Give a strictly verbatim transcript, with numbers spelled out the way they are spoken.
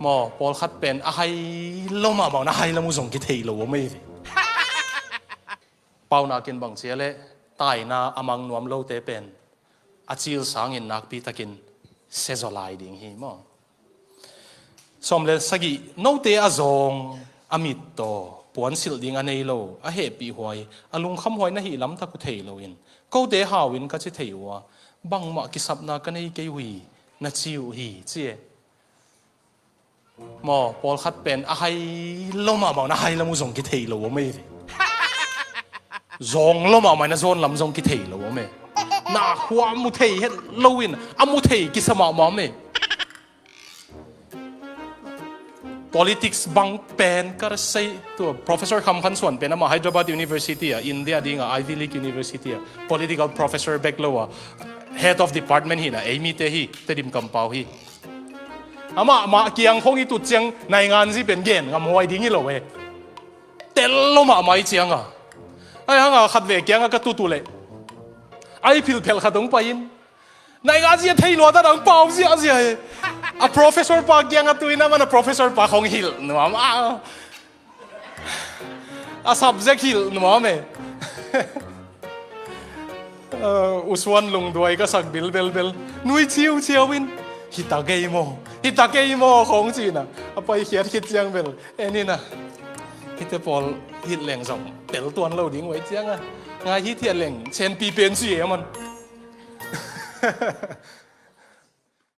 Maw, pawlkhat pen a hai lo mahmah un a hai lam uh zong kithei lo om ei ve. Paunakin bang cia le taina a mang nuam lote pen a cil sangin nakpi takin sia zaw lai ding hi maw. Sawm le sagih, note a zawng a mittaw puansilh ding a nei lo, a hehpih huai, a lungkham huai na hih lamtak uh thei loin kote hau in ka ci thei uh a, bangmah kisapna ka nei kei uh hi na ci uh hi ci e. Maw, pawlkhat pen a hai lo mahmah un a hai lam uh zong kithei lo om ei ve. Zawng lo mahmah in a zawn lam zong kithei lo om e. Na hua mu thei het loin a mu thei kisa mahmah om e. Politics bang pen ka sei tua Professor Kham Khan Suan pen amah Hyderabad University ah, India dinga Ivy League University ah political professor bek lo a, head of department hi na, ei mite hi, Tedim kampau hi. Amah mah kiang khong i tut ciang nainganzi pen gen ngam huai ding hi lo e. Tel lo mahmah i cianga, ai hanga khat ve kianga ka tut uh leh ai philphelh khat hong pai in, nainganzi a thei lua ta dang pau ziahziah e. A professor pa kianga tu in a man a professor pa khong hilh nuam a, a subject hilh nuam e. Uh, usuan lungduai ka sak bilbelbel, nui ciuciau in, hita kei maw, hita kei maw khong cina a paikhiat khit ciang bel en ina, hite pawl hilh leng zong tel tuan lo ding uai cianga, ngai hi thiat leng chenpi pen ci e a man.